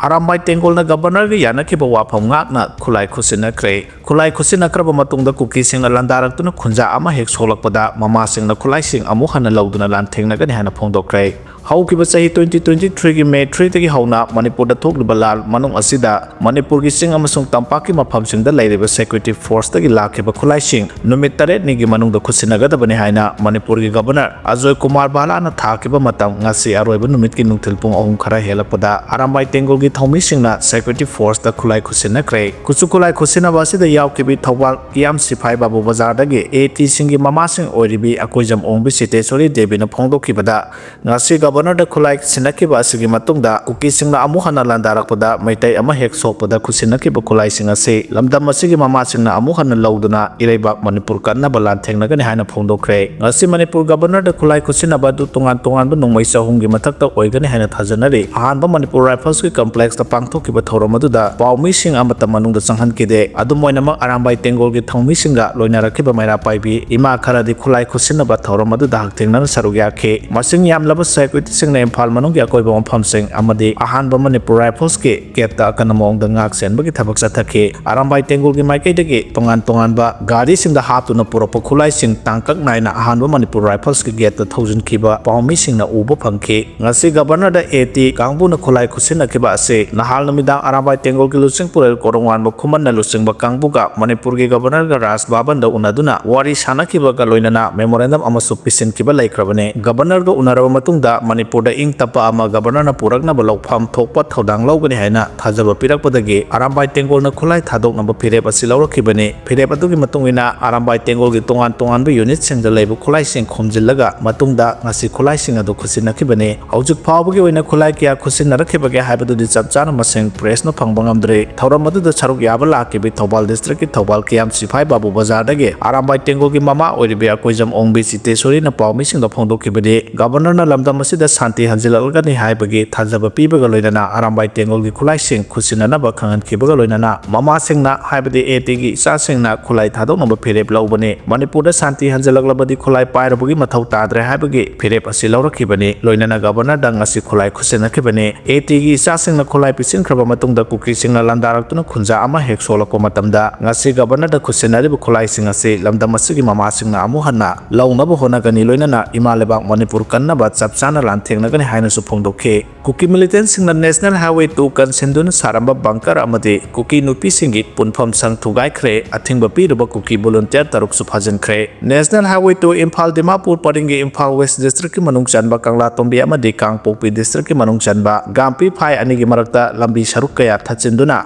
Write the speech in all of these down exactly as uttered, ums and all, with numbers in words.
ꯑꯔꯥꯝꯕꯥꯏ ꯇꯦꯡꯒꯣꯜꯅ Governorꯒ ꯌꯥꯅꯈꯤꯕ ꯋꯥꯐꯝ ꯉꯥꯛꯅ ꯈꯨꯠꯂꯥꯏ ꯈꯨꯠꯁꯤꯟꯅꯈ꯭ꯔꯦ꯫ ꯈꯨꯠꯂꯥꯏ ꯈꯨꯠꯁꯤꯟꯅꯈ꯭ꯔꯕ ꯃꯇꯨꯡꯗ ꯀꯨꯀꯤꯁꯤꯡꯅ ꯂꯥꯟꯗꯥꯔꯛꯇꯨꯅ ꯈꯨꯟꯖꯥ ꯑꯃ ꯍꯦꯛ ꯁꯣꯛꯂꯛꯄꯗ ꯃꯃꯥꯁꯤꯡꯅ ꯈꯨꯠꯂꯥꯏꯁꯤꯡ ꯑꯃꯨꯛ ꯍꯟꯅ ꯂꯧꯗꯨꯅ ꯂꯥꯟꯊꯦꯡꯅꯒꯅꯤ ꯍꯥꯏꯅ ꯐꯣꯡꯗꯣꯛꯈ꯭ꯔꯦ꯫ ꯍꯧꯈꯤꯕ ꯆꯍꯤ twenty twenty-threeꯒꯤ May threeꯗꯒꯤ ꯍꯧꯅ ꯃꯅꯤꯄꯨꯔꯗ ꯊꯣꯛꯂꯤꯕ ꯂꯥꯟ ꯃꯅꯨꯡ ꯑꯁꯤꯗ ꯃꯅꯤꯄꯨꯔꯒꯤ ꯆꯤꯡ ꯑꯃꯁꯨꯡ ꯇꯝꯄꯥꯛꯀꯤ ꯃꯐꯝꯁꯤꯡꯗ ꯂꯩꯔꯤꯕ security forceꯇꯒꯤ ꯂꯥꯛꯈꯤꯕ ꯈꯨꯠꯂꯥꯏꯁꯤꯡ ꯅꯨꯃꯤꯠ ꯇꯔꯦꯠꯅꯤꯒꯤ ꯃꯅꯨꯡꯗ ꯈꯨꯠꯁꯤꯟꯅꯒꯗꯕꯅꯤ ꯍꯥꯏꯅ ꯃꯅꯤꯄꯨꯔꯒꯤ Governor ꯑꯖꯣꯏ ꯀꯨꯃꯥꯔ ꯕꯥꯂꯥꯅ ꯊꯥꯈꯤꯕ ꯃꯇꯝ ꯉꯁꯤ ꯑꯔꯣꯏꯕ ꯅꯨꯃꯤꯠꯀꯤ ꯅꯨꯡꯊꯤꯜ ꯄꯨꯡ ꯑꯍꯨꯝ ꯈꯔ ꯍꯦꯜꯂꯛꯄꯗ ꯑꯔꯥꯝꯕꯥꯏ ꯇꯦꯡꯒꯣꯜꯒꯤ ꯊꯧꯃꯤꯁꯤꯡꯅ security forceꯇ ꯈꯨꯠꯂꯥꯏ ꯈꯨꯠꯁꯤꯟꯅꯈ꯭ꯔꯦ꯫ ꯈꯨꯠꯁꯨ ꯈꯨꯠꯂꯥꯏ ꯈꯨꯠꯁꯤꯟꯅꯕ ꯑꯁꯤꯗ ꯌꯥꯎꯈꯤꯕꯤ ꯊꯧꯕꯥꯜ ꯀꯤꯌꯥꯝ ꯁꯤꯐꯥꯏ ꯕꯥꯕꯨ ꯕꯖꯥꯔꯗꯒꯤ ATꯁꯤꯡꯒꯤ ꯃꯃꯥꯁꯤꯡ ꯑꯣꯏꯔꯤꯕꯤ ꯑꯀꯣꯏꯖꯝ ꯑꯣꯡꯕꯤ ꯁꯤꯇꯦꯁꯣꯔꯤ ꯗꯦꯕꯤꯅ ꯐꯣꯡꯗꯣꯛꯈꯤꯕꯗ, ꯉꯁꯤ Governorꯗ ꯈꯨꯠꯂꯥꯏ ꯁꯤꯟꯅꯈꯤꯕ ꯑꯁꯤꯒꯤ ꯃꯇꯨꯡꯗ ꯀꯨꯀꯤꯁꯤꯡꯅ ꯑꯃꯨꯛ ꯍꯟꯅ ꯂꯥꯟꯗꯥꯔꯛꯄꯗ ꯃꯩꯇꯩ ꯑꯃ ꯍꯦꯛ ꯁꯣꯛꯄꯗ ꯈꯨꯠꯁꯤꯟꯅꯈꯤꯕ ꯈꯨꯠꯂꯥꯏꯁꯤꯡ ꯑꯁꯤ ꯂꯝꯗꯝ ꯑꯁꯤꯒꯤ ꯃꯃꯥꯁꯤꯡꯅ ꯑꯃꯨꯛ ꯍꯟꯅ ꯂꯧꯗꯨꯅ ꯏꯔꯩꯕꯥꯛ ꯃꯅꯤꯄꯨꯔ ꯀꯟꯅꯕ ꯂꯥꯟꯊꯦꯡꯅꯒꯅꯤ ꯍꯥꯏꯅ ꯐꯣꯡꯗꯣꯛꯈ꯭ꯔꯦ꯫ ꯉꯁꯤ ꯃꯅꯤꯄꯨꯔ Governorꯗ ꯈꯨꯠꯂꯥꯏ ꯈꯨꯠꯁꯤꯟꯅꯕ ꯑꯗꯨ ꯇꯣꯉꯥꯟ ꯇꯣꯉꯥꯟꯕ ꯅꯣꯡꯃꯩ ꯆꯍꯨꯝꯒꯤ ꯃꯊꯛꯇ ꯑꯣꯏꯒꯅꯤ ꯍꯥꯏꯅ ꯊꯥꯖꯅꯔꯤ꯫ ꯑꯍꯥꯟꯕ ꯃꯅꯤꯄꯨꯔ Riflesꯀꯤ complexꯇ ꯄꯥꯡꯊꯣꯛꯈꯤꯕ ꯊꯧꯔꯝ ꯑꯗꯨꯗ ꯄꯥꯎꯃꯤꯁꯤꯡ ꯑꯃꯠꯇ ꯃꯅꯨꯡꯗ ꯆꯪꯍꯟꯈꯤꯗꯦ꯫ ꯑꯗꯨꯝ ꯑꯣꯏꯅꯃꯛ, ꯑꯔꯥꯝꯕꯥꯏ ꯇꯦꯡꯒꯣꯜꯒꯤ ꯊꯧꯃꯤꯁꯤꯡꯒ ꯂꯣꯏꯅꯔꯛꯈꯤꯕ ꯃꯩꯔꯥ ꯄꯥꯏꯕꯤ ꯏꯃꯥ ꯈꯔꯗꯤ ꯈꯨꯠꯂꯥꯏ ꯈꯨꯠꯁꯤꯟꯅꯕ ꯊꯧꯔꯝ ꯑꯗꯨꯗ ꯍꯛꯊꯦꯡꯅꯅ ꯁꯔꯨꯛ ꯌꯥꯈꯤ꯫ ꯃꯁꯤꯡ ꯌꯥꯝꯂꯕ securityꯁꯤꯡꯅ ꯏꯝꯐꯥꯜ ꯃꯅꯨꯡꯒꯤ ꯑꯀꯣꯏꯕ ꯃꯐꯝꯁꯤꯡ ꯑꯃꯗꯤ ꯑꯍꯥꯟꯕ ꯃꯅꯤꯄꯨꯔ Riflesꯀꯤ gateꯇ ꯑꯀꯟꯕ ꯃꯑꯣꯡꯗ ꯉꯥꯛ ꯁꯦꯟꯕꯒꯤ ꯊꯕꯛ ꯆꯠꯊꯈꯤ꯫ ꯑꯔꯥꯝꯕꯥꯏ ꯇꯦꯡꯒꯣꯜꯒꯤ ꯃꯥꯏꯀꯩꯗꯒꯤ ꯇꯣꯉꯥꯟ ꯇꯣꯉꯥꯟꯕ ꯒꯥꯔꯤꯁꯤꯡꯗ ꯍꯥꯞꯇꯨꯅ ꯄꯨꯔꯛꯄ ꯈꯨꯠꯂꯥꯏꯁꯤꯡ ꯇꯥꯡꯀꯛ ꯅꯥꯏꯅ ꯑꯍꯥꯟꯕ ꯃꯅꯤꯄꯨꯔ Riflesꯀꯤ gateꯇ ꯊꯧꯖꯤꯟꯈꯤꯕ ꯄꯥꯎꯃꯤꯁꯤꯡꯅ ꯎꯕ ꯐꯪꯈꯤ꯫ ꯉꯁꯤ Governorꯗ AT ꯀꯥꯡꯕꯨꯅ ꯈꯨꯠꯂꯥꯏ ꯈꯨꯠꯁꯤꯟꯅꯈꯤꯕ ꯑꯁꯤ ꯅꯍꯥꯜ ꯅꯨꯃꯤꯗꯥꯡ ꯑꯔꯥꯝꯕꯥꯏ ꯇꯦꯡꯒꯣꯜꯒꯤ ꯂꯨꯆꯤꯡ ꯄꯨꯔꯦꯜ ꯀꯣꯔꯣꯡꯋꯥꯟꯕ ꯈꯨꯃꯟꯅ ꯂꯨꯆꯤꯡꯕ ꯀꯥꯡꯕꯨꯒ ꯃꯅꯤꯄꯨꯔꯒꯤ Governorꯒ ꯔꯥꯖ ꯚꯕꯟꯗ ꯎꯅꯗꯨꯅ ꯋꯥꯔꯤ ꯁꯥꯟꯅꯈꯤꯕꯒ ꯂꯣꯏꯅꯅ memorandum ꯑꯃꯁꯨ ꯄꯤꯁꯤꯟꯈꯤꯕ ꯂꯩꯈ꯭ꯔꯕꯅꯤ꯫ Governorꯒ ꯎꯅꯔꯕ ꯃꯇꯨꯡꯗ ꯃꯅꯤꯄꯨꯔꯗ ꯏꯪ ꯇꯞꯄ ꯑꯃ Governorꯅ ꯄꯨꯔꯛꯅꯕ ꯂꯧꯐꯝ ꯊꯣꯛꯄ ꯊꯧꯗꯥꯡ ꯂꯧꯒꯅꯤ ꯍꯥꯏꯅ ꯊꯥꯖꯕ ꯄꯤꯔꯛꯄꯗꯒꯤ ꯑꯔꯥꯝꯕꯥꯏ ꯇꯦꯡꯒꯣꯜꯅ ꯈꯨꯠꯂꯥꯏ ꯊꯥꯗꯣꯛꯅꯕ ꯐꯤꯔꯦꯞ ꯑꯁꯤ ꯂꯧꯔꯛꯈꯤꯕꯅꯤ꯫ ꯐꯤꯔꯦꯞ ꯑꯗꯨꯒꯤ ꯃꯇꯨꯡ ꯏꯟꯅ ꯑꯔꯥꯝꯕꯥꯏ ꯇꯦꯡꯒꯣꯜꯒꯤ ꯇꯣꯉꯥꯟ ꯇꯣꯉꯥꯟꯕ unitꯁꯤꯡꯗ ꯂꯩꯕ ꯈꯨꯠꯂꯥꯏꯁꯤꯡ ꯈꯣꯝꯖꯤꯜꯂꯒ ꯃꯇꯨꯡꯗ ꯉꯁꯤ ꯈꯨꯠꯂꯥꯏꯁꯤꯡ ꯑꯗꯨ ꯈꯨꯠꯁꯤꯟꯅꯈꯤꯕꯅꯤ꯫ ꯍꯧꯖꯤꯛ ꯐꯥꯎꯕꯒꯤ ꯑꯣꯏꯅ ꯈꯨꯠꯂꯥꯏ ꯀꯌꯥ ꯈꯨꯠꯁꯤꯟꯅꯔꯛꯈꯤꯕꯒꯦ ꯍꯥꯏꯕꯗꯨꯗꯤ ꯆꯞ ꯆꯥꯅ ꯃꯁꯤꯡ pressꯅ ꯐꯪꯕ ꯉꯝꯗ꯭ꯔꯤ꯫ ꯊꯧꯔꯝ ꯑꯗꯨꯗ ꯁꯔꯨꯛ ꯌꯥꯕ ꯂꯥꯛꯈꯤꯕ ꯊꯧꯕꯥꯜ districtꯀꯤ ꯊꯧꯕꯥꯜ ꯀꯤꯌꯥꯝ ꯁꯤꯐꯥꯏ ꯕꯥꯕꯨ ꯕꯖꯥꯔꯗꯒꯤ ꯑꯔꯥꯝꯕꯥꯏ ꯇꯦꯡꯒꯣꯜꯒꯤ ꯃꯃꯥ ꯑꯣꯏꯔꯤꯕꯤ ꯑꯀꯣꯏꯖꯝ ꯑꯣꯡꯕꯤ ꯁꯤꯇꯦꯁꯣꯔꯤꯅ ꯄꯥꯎꯃꯤꯁꯤꯡꯗ ꯐꯣꯡꯗꯣꯛꯈꯤꯕꯗꯤ, Governorꯅ ꯂꯝꯗꯝ ꯑꯁꯤꯗ ꯁꯥꯟꯇꯤ ꯍꯟꯖꯤꯜꯂꯛꯂꯒꯅꯤ ꯍꯥꯏꯕꯒꯤ ꯊꯥꯖꯕ ꯄꯤꯕꯒ ꯂꯣꯏꯅꯅ ꯑꯔꯥꯝꯕꯥꯏ ꯇꯦꯡꯒꯣꯜꯒꯤ ꯈꯨꯠꯂꯥꯏꯁꯤꯡ ꯈꯨꯠꯁꯤꯟꯅꯅꯕ ꯈꯪꯍꯟꯈꯤꯕꯒ ꯂꯣꯏꯅꯅ ꯃꯃꯥꯁꯤꯡꯅ, ꯍꯥꯏꯕꯗꯤ ATꯒꯤ ꯏꯆꯥꯁꯤꯡꯅ ꯈꯨꯠꯂꯥꯏ ꯊꯥꯗꯣꯛꯅꯕ ꯐꯤꯔꯦꯞ ꯂꯧꯕꯅꯤ꯫ ꯃꯅꯤꯄꯨꯔꯗ ꯁꯥꯟꯇꯤ ꯍꯟꯖꯤꯜꯂꯛꯂꯕꯗꯤ ꯈꯨꯠꯂꯥꯏ ꯄꯥꯏꯔꯨꯕꯒꯤ ꯃꯊꯧ ꯇꯥꯗ꯭ꯔꯦ ꯍꯥꯏꯕꯒꯤ ꯐꯤꯔꯦꯞ ꯑꯁꯤ ꯂꯧꯔꯛꯈꯤꯕꯅꯤ꯫ ꯂꯣꯏꯅꯅ ꯒꯕꯔꯅꯔꯗ ꯉꯁꯤ ꯈꯨꯠꯂꯥꯏ ꯈꯨꯠꯁꯤꯟꯅꯈꯤꯕꯅꯤ꯫ ATꯒꯤ ꯏꯆꯥꯁꯤꯡꯅ ꯈꯨꯠꯂꯥꯏ ꯄꯤꯁꯤꯟꯈ꯭ꯔꯕ ꯃꯇꯨꯡꯗ ꯀꯨꯀꯤꯁꯤꯡꯅ ꯂꯥꯟꯗꯥꯔꯛꯇꯨꯅ ꯈꯨꯟꯖꯥ ꯑꯃ ꯍꯦꯛ ꯁꯣꯛꯂꯛꯄ ꯃꯇꯝꯗ ꯉꯁꯤ ꯒꯕꯔꯅꯔꯗ ꯈꯨꯠꯁꯤꯟꯅꯔꯤꯕ ꯈꯨꯠꯂꯥꯏꯁꯤꯡ ꯑꯁꯤ ꯂꯝꯗꯝ ꯑꯁꯤꯒꯤ ꯃꯃꯥꯁꯤꯡꯅ ꯑꯃꯨꯛ ꯍꯟꯅ ꯂꯧꯅꯕ ꯍꯣꯠꯅꯒꯅꯤ꯫ ꯂꯣꯏꯅꯅ ꯏꯃꯥ ꯂꯩꯕꯥꯛ ꯃꯅꯤꯄꯨꯔ ꯀꯟꯅꯕ ꯆꯞ ꯆꯥꯅ ꯂꯥꯟꯊꯦꯡꯅꯒꯅꯤ ꯍꯥꯏꯅꯁꯨ ꯐꯣꯡꯗꯣꯛꯈꯤ꯫ ꯀꯨꯀꯤ ꯃꯤꯂꯤꯇꯦꯟꯁꯤꯡꯅ National Highway two ꯀꯟꯁꯤꯟꯗꯨꯅ ꯁꯥꯔꯝꯕ ꯕꯪꯀꯔ ꯑꯃꯗꯤ ꯀꯨꯀꯤ ꯅꯨꯄꯤꯁꯤꯡꯒꯤ ꯄꯨꯟꯐꯝ ꯁꯪ ꯊꯨꯒꯥꯏꯈ꯭ꯔꯦ꯫ ꯑꯊꯤꯡꯕ ꯄꯤꯔꯨꯕ ꯀꯨꯀꯤ ꯚꯣꯂꯨꯟꯇꯤꯌꯔ ꯇꯔꯨꯛꯁꯨ ꯐꯥꯖꯤꯟꯈ꯭ꯔꯦ꯫ National Highway two Imphal Dimapur ꯄꯔꯤꯡꯒꯤ ꯏꯝꯐꯥꯜ West Districtꯀꯤ ꯃꯅꯨꯡ ꯆꯟꯕ ꯀꯪꯂꯥꯇꯣꯡꯕꯤ ꯑꯃꯗꯤ ꯀꯥꯡꯄꯣꯛꯄꯤ Districtꯀꯤ ꯃꯅꯨꯡ ꯆꯟꯕ ꯒꯥꯝꯄꯤ ꯐꯥꯏ ꯑꯅꯤꯒꯤ ꯃꯔꯛꯇ ꯂꯝꯕꯤ ꯁꯔꯨꯛ ꯀꯌꯥ ꯊꯠꯆꯤꯟꯗꯨꯅ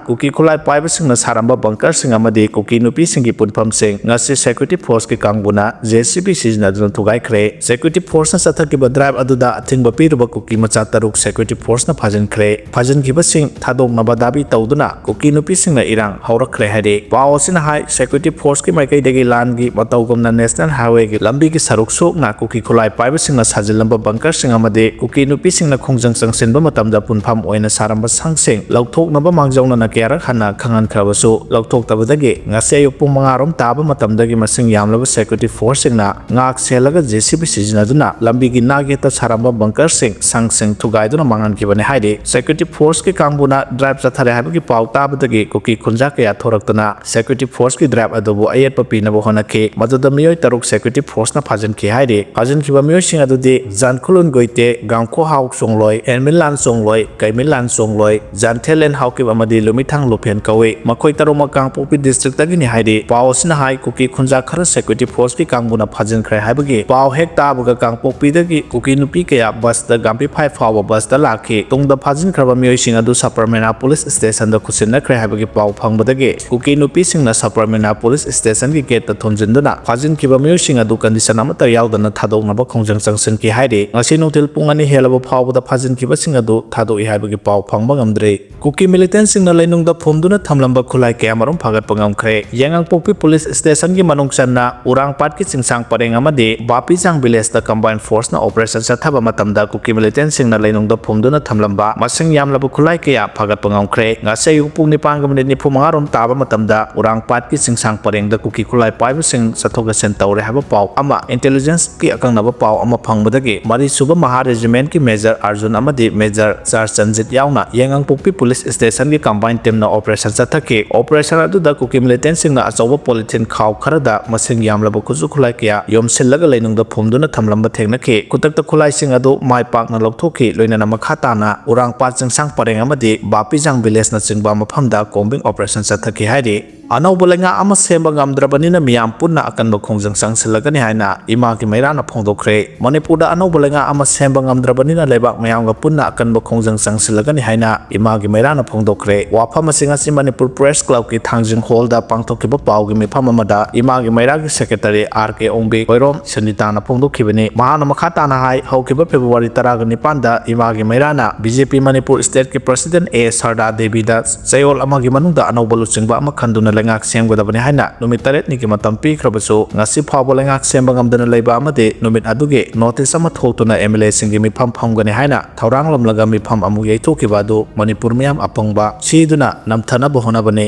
ꯀꯨꯀꯤ ꯈꯨꯠꯂꯥꯏ ꯄꯥꯏꯕꯁꯤꯡꯅ ꯁꯥꯔꯝꯕ ꯕꯪꯀꯔꯁꯤꯡ ꯑꯃꯗꯤ ꯀꯨꯀꯤ ꯅꯨꯄꯤꯁꯤꯡꯒꯤ ꯄꯨꯟꯐꯝꯁꯤꯡ ꯉꯁꯤ Security Forceꯀꯤ ꯀꯥꯡꯕꯨꯅ JCB ꯁꯤꯖꯤꯟꯅꯗꯨꯅ ꯊꯨꯒꯥꯏꯈ꯭ꯔꯦ꯫ Security Forceꯅ ꯆꯠꯊꯈꯤꯕ ꯗ꯭ꯔꯥꯏꯚ ꯑꯗꯨꯗ ꯑꯊꯤꯡꯕ ꯄꯤꯔꯨꯕ ꯀꯨꯀꯤ ꯃꯆꯥ ꯇꯔꯨꯛ Security Forceꯅ ꯐꯥꯖꯤꯟꯈ꯭ꯔꯦ꯫ ꯐꯥꯖꯤꯟꯈꯤꯕꯁꯤꯡ ꯊꯥꯗꯣꯛꯅꯕ ꯗꯥꯕꯤ ꯇꯧꯗꯨꯅ ꯀꯨꯀꯤ ꯅꯨꯄꯤꯁꯤꯡꯅ ꯏꯔꯥꯡ ꯍꯧꯔꯛꯈ꯭ꯔꯦ ꯍꯥꯏꯔꯤ꯫ ꯄꯥꯎ ꯑꯁꯤꯅ ꯍꯥꯏ, Security Forceꯀꯤ ꯃꯥꯏꯀꯩꯗꯒꯤ ꯂꯥꯟꯒꯤ ꯃꯇꯧꯒꯨꯝꯅ National Highwayꯒꯤ ꯂꯝꯕꯤꯒꯤ ꯁꯔꯨꯛ ꯁꯣꯛꯅ ꯀꯨꯀꯤ ꯈꯨꯠꯂꯥꯏ ꯄꯥꯏꯕꯁꯤꯡꯅ ꯁꯥꯖꯤꯜꯂꯝꯕ ꯕꯪꯀꯔꯁꯤꯡ ꯑꯃꯗꯤ ꯀꯨꯀꯤ ꯅꯨꯄꯤꯁꯤꯡꯅ ꯈꯣꯡꯖꯪ ꯆꯪꯁꯤꯟꯕ ꯃꯇꯝꯗ ꯄꯨꯟꯐꯝ ꯑꯣꯏꯅ ꯁꯥꯔꯝꯕ ꯁꯪꯁꯤꯡ ꯂꯧꯊꯣꯛꯅꯕ ꯃꯥꯡꯖꯧꯅꯅ ꯀꯌꯥꯔꯛ ꯍꯟꯅ ꯈꯪꯍꯟꯈ꯭ꯔꯕꯁꯨ ꯂꯧꯊꯣꯛꯇꯕꯗꯒꯤ ꯉꯁꯤ ꯑꯌꯨꯛ ꯄꯨꯡ ꯃꯉꯥ ꯔꯣꯝ ꯇꯥꯕ ꯃꯇꯝꯗꯒꯤ ꯃꯁꯤꯡ ꯌꯥꯝꯂꯕ Security Forceꯁꯤꯡꯅ ꯉꯥꯛ ꯁꯦꯜꯂꯒ JCB ꯁꯤꯖꯤꯟꯅꯗꯨꯅ ꯂꯝꯕꯤꯒꯤ ꯅꯥꯛ ꯌꯦꯠꯇ ꯁꯥꯔꯝꯕ ꯕꯪꯀꯔꯁꯤꯡ, ꯁꯪꯁꯤꯡ ꯊꯨꯒꯥꯏꯗꯨꯅ ꯃꯥꯡꯍꯟꯈꯤꯕꯅꯤ ꯍꯥꯏꯔꯤ꯫ Security Forceꯀꯤ ꯀꯥꯡꯕꯨꯅ ꯗ꯭ꯔꯥꯏꯚ ꯆꯠꯊꯔꯦ ꯍꯥꯏꯕꯒꯤ ꯄꯥꯎ ꯇꯥꯕꯗꯒꯤ ꯀꯨꯀꯤ ꯈꯨꯟꯖꯥ ꯀꯌꯥ ꯊꯣꯔꯛꯇꯨꯅ Security Forceꯀꯤ ꯗ꯭ꯔꯥꯏꯚ ꯑꯗꯨꯕꯨ ꯑꯌꯦꯠꯄ ꯄꯤꯅꯕ ꯍꯣꯠꯅꯈꯤ꯫ ꯃꯗꯨꯗ ꯃꯤꯑꯣꯏ ꯇꯔꯨꯛ Security Forceꯅ ꯐꯥꯖꯤꯟꯈꯤ ꯍꯥꯏꯔꯤ꯫ ꯐꯥꯖꯤꯟꯈꯤꯕ ꯃꯤꯑꯣꯏꯁꯤꯡ ꯑꯗꯨꯗꯤ ꯖꯥꯟꯈꯨꯂꯨꯟ ꯒꯣꯏꯇꯦ, ꯒꯥꯡꯈꯣꯍꯥꯎ ꯆꯣꯡꯂꯣꯏ, ꯑꯦꯟꯃꯤꯟꯂꯥꯟ ꯆꯣꯡꯂꯣꯏ, ꯀꯩꯃꯤꯟꯂꯥꯟ ꯆꯣꯡꯂꯣꯏ, ꯖꯥꯟꯊꯦꯂꯦꯟ ꯍꯥꯎꯀꯤꯞ ꯑꯃꯗꯤ ꯂꯨꯃꯤꯊꯥꯡ ꯂꯨꯐꯦꯟ ꯀꯧꯏ꯫ ꯃꯈꯣꯏ ꯇꯔꯨꯛꯃꯛ ꯀꯥꯡꯄꯣꯛꯄꯤ Districtꯇꯒꯤꯅꯤ ꯍꯥꯏꯔꯤ꯫ ꯄꯥꯎ ꯑꯁꯤꯅ ꯍꯥꯏ, ꯀꯨꯀꯤ ꯈꯨꯟꯖꯥ ꯈꯔ Security Forceꯀꯤ ꯀꯥꯡꯕꯨꯅ ꯐꯥꯖꯤꯟꯈ꯭ꯔꯦ ꯍꯥꯏꯕꯒꯤ ꯄꯥꯎ ꯍꯦꯛ ꯇꯥꯕꯒ ꯀꯥꯡꯄꯣꯛꯄꯤꯗꯒꯤ ꯀꯨꯀꯤ ꯅꯨꯄꯤ ꯀꯌꯥ ꯕꯁꯇ ꯒꯥꯝꯄꯤꯐꯥꯏ ꯐꯥꯎꯕ ꯕꯁꯇ ꯂꯥꯛꯈꯤ꯫ ꯇꯨꯡꯗ ꯐꯥꯖꯤꯟꯈ꯭ꯔꯕ ꯃꯤꯑꯣꯏꯁꯤꯡ ꯑꯗꯨ ꯁꯄꯔꯃꯦꯅꯥ ꯄꯨꯂꯤꯁ ꯁ꯭ꯇꯦꯁꯟꯗ ꯈꯨꯠꯁꯤꯟꯅꯈ꯭ꯔꯦ ꯍꯥꯏꯕꯒꯤ ꯄꯥꯎ ꯐꯪꯕꯗꯒꯤ ꯀꯨꯀꯤ ꯅꯨꯄꯤꯁꯤꯡꯅ ꯁꯄꯔꯃꯦꯅꯥ ꯄꯨꯂꯤꯁ ꯁ꯭ꯇꯦꯁꯟꯒꯤ ꯒꯦꯠꯇ ꯊꯣꯝꯖꯤꯟꯗꯨꯅ ꯐꯥꯖꯤꯟꯈꯤꯕ ꯃꯤꯑꯣꯏꯁꯤꯡ ꯑꯗꯨ condition ꯑꯃꯠꯇ ꯌꯥꯎꯗꯅ ꯊꯥꯗꯣꯛꯅꯕ ꯈꯣꯡꯖꯪ ꯆꯪꯁꯤꯟꯈꯤ ꯍꯥꯏꯔꯤ꯫ ꯉꯁꯤ ꯅꯨꯡꯊꯤꯜ ꯄꯨꯡ ꯑꯅꯤ ꯍꯦꯜꯂꯕ ꯐꯥꯎꯕꯗ ꯐꯥꯖꯤꯟꯈꯤꯕꯁꯤꯡ ꯑꯗꯨ ꯊꯥꯗꯣꯛꯏ ꯍꯥꯏꯕꯒꯤ ꯄꯥꯎ ꯐꯪꯕ ꯉꯝꯗ꯭ꯔꯤ꯫ ꯀꯨꯀꯤ ꯃꯤꯂꯤꯇꯦꯟꯁꯤꯡꯅ ꯂꯩꯅꯨꯡꯗ ꯐꯨꯝꯗꯨꯅ ꯊꯝꯂꯝꯕ ꯈꯨꯠꯂꯥꯏ ꯀꯌꯥꯃꯔꯨꯝ ꯐꯥꯒꯠꯄ ꯉꯝꯈ꯭ꯔꯦ꯫ ꯌꯥꯏꯉꯪꯄꯣꯛꯄꯤ ꯄꯨꯂꯤꯁ ꯁ꯭ꯇꯦꯁꯟꯒꯤ ꯃꯅꯨꯡ ꯆꯟꯅ ꯎꯔꯥꯡꯄꯥꯠꯀꯤ ꯆꯤꯡꯁꯥꯡ ꯄꯔꯦꯡ ꯑꯃꯗꯤ ꯕꯥꯄꯤꯖꯥꯡ ꯚꯤꯂꯦꯖꯇ combine forceꯅ operation ꯆꯠꯊꯕ ꯃꯇꯝ ꯃꯇꯝꯗ ꯀꯨꯀꯤ ꯃꯤꯂꯤꯇꯦꯟꯁꯤꯡꯅ ꯂꯩꯅꯨꯡꯗ ꯐꯨꯝꯗꯨꯅ ꯊꯝꯂꯝꯕ ꯃꯁꯤꯡ ꯌꯥꯝꯂꯕ ꯈꯨꯠꯂꯥꯏ ꯀꯌꯥ ꯐꯥꯒꯠꯄ ꯉꯝꯈ꯭ꯔꯦ꯫ ꯉꯁꯤ ꯑꯌꯨꯛ ꯄꯨꯡ ꯅꯤꯄꯥꯟꯒ ꯃꯤꯅꯤꯠ ꯅꯤꯐꯨ ꯃꯉꯥ ꯔꯣꯝ ꯇꯥꯕ ꯃꯇꯝꯗ ꯎꯔꯥꯡꯄꯥꯠꯀꯤ ꯆꯤꯡꯁꯥꯡ ꯄꯔꯦꯡꯗ ꯀꯨꯀꯤ ꯈꯨꯠꯂꯥꯏ ꯄꯥꯏꯕꯁꯤꯡ ꯆꯠꯊꯣꯛ ꯆꯠꯁꯤꯟ ꯇꯧꯔꯦ ꯍꯥꯏꯕ ꯄꯥꯎ ꯑꯃ intelligence ꯀꯤ ꯑꯀꯛꯅꯕ ꯄꯥꯎ ꯑꯃ ꯐꯪꯕꯗꯒꯤ ꯃꯔꯤꯁꯨꯕ ꯃꯍꯥ ꯔꯦꯖꯤꯃꯦꯟꯠꯀꯤ ꯃꯦꯖꯔ ꯑꯔꯖꯨꯟ ꯑꯃꯗꯤ ꯃꯦꯖꯔ ꯆꯔꯆꯟꯖꯤꯠ ꯌꯥꯎꯅ ꯌꯥꯏꯉꯪꯄꯣꯛꯄꯤ ꯄꯨꯂꯤꯁ ꯁ꯭ꯇꯦꯁꯟꯒꯤ combine team ꯅ operation ꯆꯠꯊꯈꯤ꯫ Operation ꯑꯗꯨꯗ ꯀꯨꯀꯤ ꯃꯤꯂꯤꯇꯦꯟꯁꯤꯡꯅ ꯑꯆꯧꯕ polythene ꯈꯥꯎ ꯈꯔꯗ ꯃꯁꯤꯡ ꯌꯥꯝꯂꯕ ꯈꯨꯠꯁꯨ ꯈꯨꯠꯂꯥꯏ ꯀꯌꯥ ꯌꯣꯝꯁꯤꯜꯂꯒ ꯂꯩꯅꯨꯡꯗ ꯐꯨꯝꯗꯨꯅ ꯊꯝꯂꯝꯕ ꯊꯦꯡꯅꯈꯤ꯫ ꯈꯨꯗꯛꯇ ꯈꯨꯠꯂꯥꯏꯁꯤꯡ ꯑꯗꯨ ꯃꯥꯏ ꯄꯥꯛꯅ ꯂꯧꯊꯣꯛꯈꯤ꯫ ꯂꯣꯏꯅꯅ ꯃꯈꯥ ꯇꯥꯅ ꯎꯔꯥꯡꯄꯥꯠ ꯆꯤꯡꯁꯥꯡ ꯄꯔꯦꯡ ꯑꯃꯗꯤ ꯕꯥꯄꯤꯖꯥꯡ village ꯅꯆꯤꯡꯕ ꯃꯐꯝꯗ combing operation ꯆꯠꯊꯈꯤ ꯍꯥꯏꯔꯤ꯫ ꯑꯅꯧꯕ ꯂꯩꯉꯥꯛ ꯑꯃ ꯁꯦꯝꯕ ꯉꯝꯗ꯭ꯔꯕꯅꯤꯅ ꯃꯤꯌꯥꯝ ꯄꯨꯟꯅ ꯑꯀꯟꯕ ꯈꯣꯡꯖꯪ ꯆꯪꯁꯤꯜꯂꯒꯅꯤ ꯍꯥꯏꯅ ꯏꯃꯥꯒꯤ ꯃꯩꯔꯥꯅ ꯐꯣꯡꯗꯣꯛꯈ꯭ꯔꯦ꯫ ꯃꯅꯤꯄꯨꯔꯗ ꯑꯅꯧꯕ ꯂꯩꯉꯥꯛ ꯑꯃ ꯁꯦꯝꯕ ꯉꯝꯗ꯭ꯔꯕꯅꯤꯅ ꯂꯩꯕꯥꯛ ꯃꯌꯥꯝꯒ ꯄꯨꯟꯅ ꯑꯀꯟꯕ ꯈꯣꯡꯖꯪ ꯆꯪꯁꯤꯜꯂꯒꯅꯤ ꯍꯥꯏꯅ ꯏꯃꯥꯒꯤ ꯃꯩꯔꯥꯅ ꯐꯣꯡꯗꯣꯛꯈ꯭ꯔꯦ꯫ ꯋꯥꯐꯝ ꯑꯁꯤ ꯉꯁꯤ ꯃꯅꯤꯄꯨꯔ Press Club ꯀꯤ ꯊꯥꯡꯖꯤꯡ hall ꯗ ꯄꯥꯡꯊꯣꯛꯈꯤꯕ ꯄꯥꯎꯒꯤ ꯃꯤꯐꯝ ꯑꯃꯗ ꯏꯃꯥꯒꯤ ꯃꯩꯔꯥꯒꯤ secretary ꯑꯥꯔ ꯀꯦ ꯑꯣꯡꯕꯤ ꯈꯣꯏꯔꯣꯝ ꯁꯨꯅꯤꯇꯥꯅ ꯐꯣꯡꯗꯣꯛꯈꯤꯕꯅꯤ꯫ ꯃꯍꯥꯛꯅ ꯃꯈꯥ ꯇꯥꯅ ꯍꯥꯏ, ꯍꯧꯈꯤꯕ ꯐꯦꯕ꯭ꯔꯨꯋꯥꯔꯤ ꯇꯔꯥꯒ ꯅꯤꯄꯥꯟꯗ ꯏꯃꯥꯒꯤ ꯃꯩꯔꯥꯅ ꯕꯤ ꯖꯦ ꯄꯤ ꯃꯅꯤꯄꯨꯔ state ꯀꯤ president ꯑꯦ ꯁꯔꯗꯥ ꯗꯦꯕꯤꯗ ꯆꯌꯣꯜ ꯑꯃꯒꯤ ꯃꯅꯨꯡꯗ ꯑꯅꯧꯕ ꯂꯨꯆꯤꯡꯕ ꯑꯃ ꯈꯟꯗꯨꯅ ꯂꯩꯉꯥꯛ ꯁꯦꯝꯒꯗꯕꯅꯤ ꯍꯥꯏꯅ ꯅꯨꯃꯤꯠ ꯇꯔꯦꯠꯅꯤꯒꯤ ꯃꯇꯝ ꯄꯤꯈ꯭ꯔꯕꯁꯨ, ꯉꯁꯤ ꯐꯥꯎꯕ ꯂꯩꯉꯥꯛ ꯁꯦꯝꯕ ꯉꯝꯗꯅ ꯂꯩꯕ ꯑꯃꯗꯤ ꯅꯨꯃꯤꯠ ꯑꯗꯨꯒꯤ notice ꯑꯃ ꯊꯣꯛꯇꯨꯅ ꯑꯦꯝ ꯑꯦꯜ ꯑꯦꯁꯤꯡꯒꯤ ꯃꯤꯐꯝ ꯐꯝꯒꯅꯤ ꯍꯥꯏꯅ ꯊꯧꯔꯥꯡꯂꯝꯂꯒ ꯃꯤꯐꯝ ꯑꯃꯨꯛ ꯌꯩꯊꯣꯛꯈꯤꯕ ꯑꯗꯨ ꯃꯅꯤꯄꯨꯔ ꯃꯤꯌꯥꯝ ꯑꯄꯪꯕ ꯁꯤꯗꯨꯅ ꯅꯝꯊꯅꯕ ꯍꯣꯠꯅꯕꯅꯤ꯫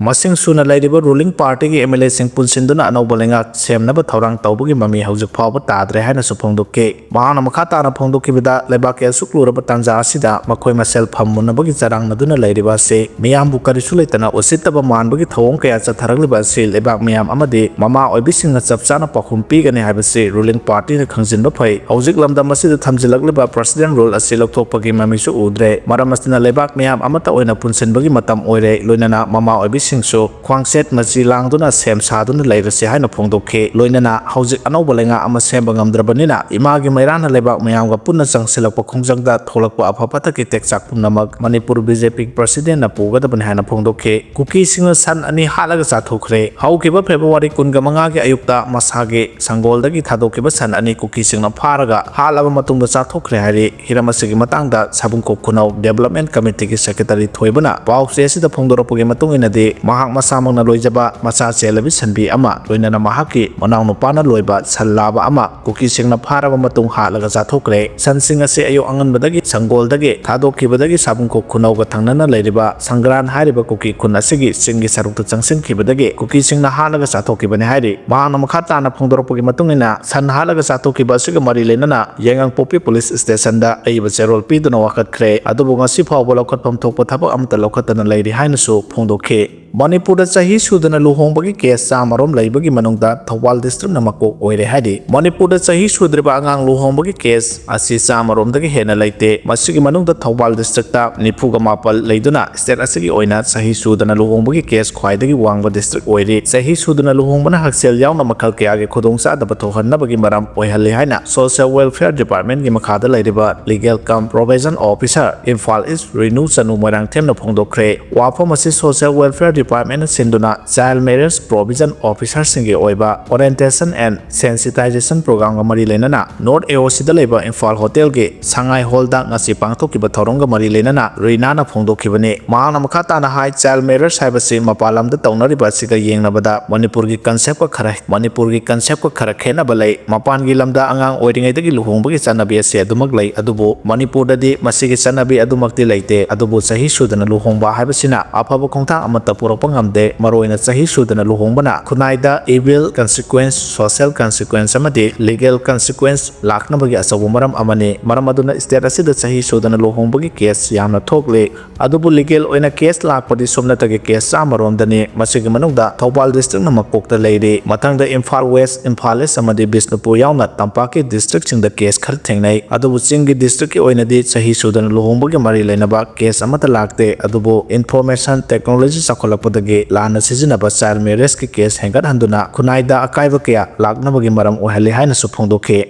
ꯃꯁꯤꯡ ꯁꯨꯅ ꯂꯩꯔꯤꯕ ruling party ꯒꯤ ꯑꯦꯝ ꯑꯦꯜ ꯑꯦꯁꯤꯡ ꯄꯨꯟꯁꯤꯟꯗꯨꯅ ꯑꯅꯧꯕ ꯂꯩꯉꯥꯛ ꯁꯦꯝꯅꯕ ꯊꯧꯔꯥꯡ ꯇꯧꯕꯒꯤ ꯃꯃꯤ ꯍꯧꯖꯤꯛ ꯐꯥꯎꯕ ꯇꯥꯗ꯭ꯔꯦ ꯍꯥꯏꯅꯁꯨ ꯐꯣꯡꯗꯣꯛꯈꯤ꯫ ꯃꯍꯥꯛꯅ ꯃꯈꯥ ꯇꯥꯅ ꯐꯣꯡꯗꯣꯛꯈꯤꯕꯗ, ꯂꯩꯕꯥꯛꯀꯤ ꯑꯁꯨꯛ ꯂꯨꯔꯕ ꯇꯥꯟꯖꯥ ꯑꯁꯤꯗ ꯃꯈꯣꯏ ꯃꯁꯦꯜ ꯐꯝ ꯃꯨꯟꯅꯕꯒꯤ ꯆꯔꯥꯡꯅꯗꯨꯅ ꯂꯩꯔꯤꯕ ꯑꯁꯤ ꯃꯤꯌꯥꯝꯕꯨ ꯀꯔꯤꯁꯨ ꯂꯩꯇꯅ ꯎꯁꯤꯠꯇꯕ ꯃꯥꯟꯕꯒꯤ ꯊꯧꯑꯣꯡ ꯀꯌꯥ ꯆꯠꯊꯔꯛꯂꯤꯕ ꯑꯁꯤ ꯂꯩꯕꯥꯛ ꯃꯤꯌꯥꯝ ꯑꯃꯗꯤ ꯃꯃꯥ ꯑꯣꯏꯕꯤꯁꯤꯡꯅ ꯆꯞ ꯆꯥꯅ ꯄꯥꯎꯈꯨꯝ ꯄꯤꯒꯅꯤ ꯍꯥꯏꯕꯁꯤ ruling party ꯅ ꯈꯪꯖꯤꯟꯕ ꯐꯩ꯫ ꯍꯧꯖꯤꯛ ꯂꯝꯗꯝ ꯑꯁꯤꯗ ꯊꯝꯖꯤꯜꯂꯛꯂꯤꯕ president rule ꯑꯁꯤ ꯂꯧꯊꯣꯛꯄꯒꯤ ꯃꯃꯤꯁꯨ ꯎꯗ꯭ꯔꯦ꯫ ꯃꯔꯝ ꯑꯁꯤꯅ ꯂꯩꯕꯥꯛ ꯃꯤꯌꯥꯝ ꯑꯃꯠꯇ ꯑꯣꯏꯅ ꯄꯨꯟꯁꯤꯟꯕꯒꯤ ꯃꯇꯝ ꯑꯣꯏꯔꯦ꯫ ꯂꯣꯏꯅꯅ ꯃꯃꯥ ꯑꯣꯏꯕꯤꯁꯤꯡꯁꯨ ꯈ꯭ꯋꯥꯡꯆꯦꯠ ꯃꯆꯤ ꯂꯥꯡꯗꯨꯅ ꯁꯦꯝ ꯁꯥꯗꯨꯅ ꯂꯩꯔꯁꯤ ꯍꯥꯏꯅ ꯐꯣꯡꯗꯣꯛꯈꯤ꯫ ꯂꯣꯏꯅꯅ ꯍꯧꯖꯤꯛ ꯑꯅꯧꯕ ꯂꯩꯉꯥꯛ ꯑꯃ ꯁꯦꯝꯕ ꯉꯝꯗ꯭ꯔꯕꯅꯤꯅ ꯏꯃꯥꯒꯤ ꯃꯩꯔꯥꯅ ꯂꯩꯕꯥꯛ ꯃꯌꯥꯝꯒ ꯄꯨꯟꯅ ꯆꯪꯁꯤꯜꯂꯛꯄ ꯈꯣꯡꯖꯪꯗ ꯊꯣꯛꯂꯛꯄ ꯑꯐ ꯐꯠꯇꯒꯤ ꯇꯦꯛꯆꯥꯛ ꯄꯨꯝꯅꯃꯛ ꯃꯅꯤꯄꯨꯔ ꯕꯤ ꯖꯦ ꯄꯤ president ꯅ ꯄꯨꯒꯗꯕꯅꯤ ꯍꯥꯏꯅ ꯐꯣꯡꯗꯣꯛꯈꯤ꯫ ꯀꯨꯀꯤꯁꯤꯡꯅ ꯁꯟ ꯑꯅꯤ ꯍꯥꯠꯂꯒ ꯆꯥꯊꯣꯛꯈ꯭ꯔꯦ꯫ ꯍꯧꯈꯤꯕ ꯐꯦꯕ꯭ꯔꯨꯋꯥꯔꯤ ꯀꯨꯟꯒ ꯃꯉꯥꯒꯤ ꯑꯌꯨꯛꯇ ꯃꯁꯥꯒꯤ ꯁꯪꯒꯣꯜꯗꯒꯤ ꯊꯥꯗꯣꯛꯈꯤꯕ ꯁꯟ ꯑꯅꯤ ꯀꯨꯀꯤꯁꯤꯡꯅ ꯐꯥꯔꯒ ꯍꯥꯠꯂꯕ ꯃꯇꯨꯡꯗ ꯆꯥꯊꯣꯛꯈ꯭ꯔꯦ ꯍꯥꯏꯔꯤ꯫ ꯍꯤꯔꯝ ꯑꯁꯤꯒꯤ ꯃꯇꯥꯡꯗ ꯁꯥꯕꯨꯡꯈꯣꯛ ꯈꯨꯅꯧ ꯗꯦꯕꯂꯞꯃꯦꯟ ꯀꯃꯤꯇꯤꯒꯤ ꯁꯦꯀ꯭ꯔꯦꯇꯔꯤ ꯊꯣꯏꯕꯅ ꯄꯥꯎꯆꯦ ꯑꯁꯤꯗ ꯐꯣꯡꯗꯣꯔꯛꯄꯒꯤ ꯃꯇꯨꯡ ꯏꯟꯅꯗꯤ, ꯃꯍꯥꯛ ꯃꯁꯥꯃꯛꯅ ꯂꯣꯏꯖꯕ ꯃꯆꯥ ꯆꯦꯜꯂꯕꯤ ꯁꯟꯕꯤ ꯑꯃ, ꯂꯣꯏꯅꯅ ꯃꯍꯥꯛꯀꯤ ꯃꯅꯥꯎꯅꯨꯄꯥꯅ ꯂꯣꯏꯕ ꯁꯟ ꯂꯥꯕ ꯑꯃ ꯀꯨꯀꯤꯁꯤꯡꯅ ꯐꯥꯔꯕ ꯃꯇꯨꯡ ꯍꯥꯠꯂꯒ ꯆꯥꯊꯣꯛꯈ꯭ꯔꯦ꯫ ꯁꯟꯁꯤꯡ ꯑꯁꯤ ꯑꯌꯨꯛ ꯑꯉꯟꯕꯗꯒꯤ ꯁꯪꯒꯣꯜꯗꯒꯤ ꯊꯥꯗꯣꯛꯈꯤꯕꯗꯒꯤ ꯁꯥꯕꯨꯡꯈꯣꯛ ꯈꯨꯅꯧꯒ ꯊꯪꯅꯅ ꯂꯩꯔꯤꯕ ꯁꯪꯒ꯭ꯔꯥꯟ ꯍꯥꯏꯔꯤꯕ ꯀꯨꯀꯤ ꯈꯨꯟ ꯑꯁꯤꯒꯤ ꯆꯤꯡꯒꯤ ꯁꯔꯨꯛꯇ ꯆꯪꯁꯤꯟꯈꯤꯕꯗꯒꯤ ꯀꯨꯀꯤꯁꯤꯡꯅ ꯍꯥꯠꯂꯒ ꯆꯥꯊꯣꯛꯈꯤꯕꯅꯤ ꯍꯥꯏꯔꯤ꯫ ꯃꯍꯥꯛꯅ ꯃꯈꯥ ꯇꯥꯅ ꯐꯣꯡꯗꯣꯔꯛꯄꯒꯤ ꯃꯇꯨꯡ ꯏꯟꯅ, ꯁꯟ ꯍꯥꯠꯂꯒ ꯆꯥꯊꯣꯛꯈꯤꯕ ꯑꯁꯤꯒ ꯃꯔꯤ ꯂꯩꯅꯅ ꯌꯥꯏꯉꯪꯄꯣꯛꯄꯤ ꯄꯨꯂꯤꯁ ꯁ꯭ꯇꯦꯁꯟꯗ ꯑꯏꯕ ꯆꯦꯔꯣꯜ ꯄꯤꯗꯨꯅ ꯋꯥꯀꯠꯈ꯭ꯔꯦ꯫ ꯑꯗꯨꯕꯨ ꯉꯁꯤ ꯐꯥꯎꯕ ꯂꯧꯈꯠꯐꯝ ꯊꯣꯛꯄ ꯊꯕꯛ ꯑꯃꯠꯇ ꯂꯧꯈꯠꯇꯅ ꯂꯩꯔꯤ ꯍꯥꯏꯅꯁꯨ ꯐꯣꯡꯗꯣꯛꯈꯤ꯫ ꯃꯅꯤꯄꯨꯔꯗ ꯆꯍꯤ ꯁꯨꯗꯅ ꯂꯨꯍꯣꯡꯕꯒꯤ ꯀꯦꯁ ꯆꯥꯝꯃꯔꯣꯝ ꯂꯩꯕꯒꯤ ꯃꯅꯨꯡꯗ ꯊꯧꯕꯥꯜ ꯗꯤꯁꯇ꯭ꯔꯤꯛꯅ ꯃꯀꯣꯛ ꯑꯣꯏꯔꯦ ꯍꯥꯏꯔꯤ꯫ ꯃꯅꯤꯄꯨꯔꯗ ꯆꯍꯤ ꯁꯨꯗ꯭ꯔꯤꯕ ꯑꯉꯥꯡ ꯂꯨꯍꯣꯡꯕꯒꯤ ꯀꯦꯁ ꯑꯁꯤ ꯆꯥꯝꯃꯔꯣꯝꯗꯒꯤ ꯍꯦꯟꯅ ꯂꯩꯇꯦ꯫ ꯃꯁꯤꯒꯤ ꯃꯅꯨꯡꯗ ꯊꯧꯕꯥꯜ ꯗꯤꯁꯇ꯭ꯔꯤꯛꯇ ꯅꯤꯐꯨꯒ ꯃꯥꯄꯜ ꯂꯩꯗꯨꯅ ꯁ꯭ꯇꯦꯠ ꯑꯁꯤꯒꯤ ꯑꯣꯏꯅ ꯆꯍꯤ ꯁꯨꯗꯅ ꯂꯨꯍꯣꯡꯕꯒꯤ ꯀꯦꯁ ꯈ꯭ꯋꯥꯏꯗꯒꯤ ꯋꯥꯡꯕ ꯗꯤꯁꯇ꯭ꯔꯤꯛ ꯑꯣꯏꯔꯤ꯫ ꯆꯍꯤ ꯁꯨꯗꯅ ꯂꯨꯍꯣꯡꯕꯅ ꯍꯛꯁꯦꯜ ꯌꯥꯎꯅ ꯃꯈꯜ ꯀꯌꯥꯒꯤ ꯈꯨꯗꯣꯡꯆꯥꯗꯕ ꯊꯣꯛꯍꯟꯅꯕꯒꯤ ꯃꯔꯝ ꯑꯣꯏꯍꯜꯂꯤ ꯍꯥꯏꯅ ꯁꯣꯁꯤꯌꯦꯜ ꯋꯦꯜꯐꯤꯌꯔ ꯗꯤꯄꯥꯔꯠꯃꯦꯟꯒꯤ ꯃꯈꯥꯗ ꯂꯩꯔꯤꯕ ꯂꯤꯒꯦꯜ ꯀꯝ ꯄ꯭ꯔꯣꯕꯦꯁꯟ ꯑꯣꯐꯤꯁꯥꯔ, ꯏꯝꯐꯥꯜ ꯏꯁ, ꯔꯤꯅꯨ ꯆꯅꯨ ꯃꯣꯏꯔꯥꯡꯊꯦꯝꯅ ꯐꯣꯡꯗꯣꯛꯈ꯭ꯔꯦ꯫ ꯋꯥꯐꯝ ꯑꯁꯤ ꯁꯣꯁꯤꯌꯦꯜ ꯋꯦꯜꯐꯤꯌꯔ ꯗꯤꯄꯥꯔꯠꯃꯦꯟꯅ ꯁꯤꯟꯗꯨꯅ ꯆꯥꯏꯜ ꯃꯦꯔꯦꯖ ꯄ꯭ꯔꯣꯕꯤꯖꯟ ꯑꯣꯐꯤꯁꯥꯔꯁꯤꯡꯒꯤ ꯑꯣꯏꯕ ꯑꯣꯔꯤꯌꯦꯟꯇꯦꯁꯟ ꯑꯦꯟ ꯁꯦꯟꯁꯤꯇꯥꯏꯖꯦꯁꯟ ꯄ꯭ꯔꯣꯒ꯭ꯔꯥꯝꯒ ꯃꯔꯤ ꯂꯩꯅꯅ ꯅꯣꯔꯠ ꯑꯦ ꯑꯣ ꯁꯤꯗ ꯂꯩꯕ ꯏꯝꯐꯥꯜ ꯍꯣꯇꯦꯜꯒꯤ ꯁꯉꯥꯏ ꯍꯣꯜꯗ ꯉꯁꯤ ꯄꯥꯡꯊꯣꯛꯈꯤꯕ ꯊꯧꯔꯝꯒ ꯃꯔꯤ ꯂꯩꯅꯅ ꯔꯤꯅꯥꯅ ꯐꯣꯡꯗꯣꯛꯈꯤꯕꯅꯤ꯫ ꯃꯍꯥꯛꯅ ꯃꯈꯥ ꯇꯥꯅ ꯍꯥꯏ, ꯆꯥꯏꯜ ꯃꯦꯔꯦꯖ ꯍꯥꯏꯕꯁꯤ ꯃꯄꯥꯟ ꯂꯝꯗ ꯇꯧꯅꯔꯤꯕ ꯑꯁꯤꯒ ꯌꯦꯡꯅꯕꯗ ꯃꯅꯤꯄꯨꯔꯒꯤ ꯀꯟꯁꯦꯞꯀ ꯈꯔ, ꯃꯅꯤꯄꯨꯔꯒꯤ ꯀꯟꯁꯦꯞꯀ ꯈꯔ ꯈꯦꯠꯅꯕ ꯂꯩ꯫ ꯃꯄꯥꯟꯒꯤ ꯂꯝꯗ ꯑꯉꯥꯡ ꯑꯣꯏꯔꯤꯉꯩꯗꯒꯤ ꯂꯨꯍꯣꯡꯕꯒꯤ ꯆꯠꯅꯕꯤ ꯑꯁꯤ ꯑꯗꯨꯃꯛ ꯂꯩ, ꯑꯗꯨꯕꯨ ꯃꯅꯤꯄꯨꯔꯗꯗꯤ ꯃꯁꯤꯒꯤ ꯆꯠꯅꯕꯤ ꯑꯗꯨꯃꯛꯇꯤ ꯂꯩꯇꯦ꯫ ꯑꯗꯨꯕꯨ ꯆꯍꯤ ꯁꯨꯗꯅ ꯂꯨꯍꯣꯡꯕ ꯍꯥꯏꯕꯁꯤꯅ ꯑꯐꯕ ꯈꯣꯡꯊꯥꯡ ꯑꯃꯠꯇ ꯄꯨꯔꯛꯄ ꯉꯝꯗꯦ꯫ ꯃꯔꯨꯑꯣꯏꯅ ꯆꯍꯤ ꯁꯨꯗꯅ ꯂꯨꯍꯣꯡꯕꯅ ꯈꯨꯟꯅꯥꯏꯗ ꯏꯚꯤꯜ ꯀꯟꯁꯤꯀ꯭ꯋꯦꯟꯁ, ꯁꯣꯁꯤꯌꯦꯜ ꯀꯟꯁꯤꯀ꯭ꯋꯦꯟꯁ ꯑꯃꯗꯤ ꯂꯤꯒꯦꯜ ꯀꯟꯁꯤꯀ꯭ꯋꯦꯟꯁ ꯂꯥꯛꯅꯕꯒꯤ ꯑꯆꯧꯕ ꯃꯔꯝ ꯑꯃꯅꯤ꯫ ꯃꯔꯝ ꯑꯗꯨꯅ ꯁ꯭ꯇꯦꯠ ꯑꯁꯤꯗ ꯆꯍꯤ ꯁꯨꯗꯅ ꯂꯨꯍꯣꯡꯕꯒꯤ ꯀꯦꯁ ꯌꯥꯝꯅ ꯊꯣꯛꯂꯤ꯫ ꯑꯗꯨꯕꯨ ꯂꯤꯒꯦꯜ ꯑꯣꯏꯅ ꯀꯦꯁ ꯂꯥꯛꯄꯗꯤ ꯁꯨꯞꯅꯇꯒꯤ ꯀꯦꯁ ꯆꯥꯝꯃꯔꯣꯝꯗꯅꯤ꯫ ꯃꯁꯤꯒꯤ ꯃꯅꯨꯡꯗ ꯊꯧꯕꯥꯜ ꯗꯤꯁꯇ꯭ꯔꯤꯛꯅ ꯃꯀꯣꯛꯇ ꯂꯩꯔꯤ꯫ ꯃꯊꯪꯗ ꯏꯝꯐꯥꯜ ꯋꯦꯁ, ꯏꯝꯐꯥꯜ ꯏꯁ ꯑꯃꯗꯤ ꯕꯤꯁꯅꯨꯄꯨꯔ ꯌꯥꯎꯅ ꯇꯝꯄꯥꯛꯀꯤ ꯗꯤꯁꯇ꯭ꯔꯤꯛꯁꯤꯡꯗ ꯀꯦꯁ ꯈꯔ ꯊꯦꯡꯅꯩ꯫ ꯑꯗꯨꯕꯨ ꯆꯤꯡꯒꯤ ꯗꯤꯁꯇ꯭ꯔꯤꯛꯀꯤ ꯑꯣꯏꯅꯗꯤ ꯆꯍꯤ ꯁꯨꯗꯅ ꯂꯨꯍꯣꯡꯕꯒꯤ ꯃꯔꯤ ꯂꯩꯅꯕ ꯀꯦꯁ ꯑꯃꯠꯇ ꯂꯥꯛꯇꯦ꯫ ꯑꯗꯨꯕꯨ ꯏꯟꯐꯣꯔꯃꯦꯁꯟ ꯇꯦꯛꯅꯣꯂꯣꯖꯤ ꯆꯥꯎꯈꯠꯂꯛꯄꯗꯒꯤ ꯂꯥꯟꯅ ꯁꯤꯖꯤꯟꯅꯕ ꯆꯥꯏꯜ ꯃꯦꯔꯦꯖꯀꯤ ꯀꯦꯁ ꯍꯦꯟꯒꯠꯍꯟꯗꯨꯅ ꯈꯨꯟꯅꯥꯏꯗ ꯑꯀꯥꯏꯕ ꯀꯌꯥ ꯂꯥꯛꯅꯕꯒꯤ ꯃꯔꯝ ꯑꯣꯏꯍꯜꯂꯤ ꯍꯥꯏꯅꯁꯨ ꯐꯣꯡꯗꯣꯛꯈꯤ꯫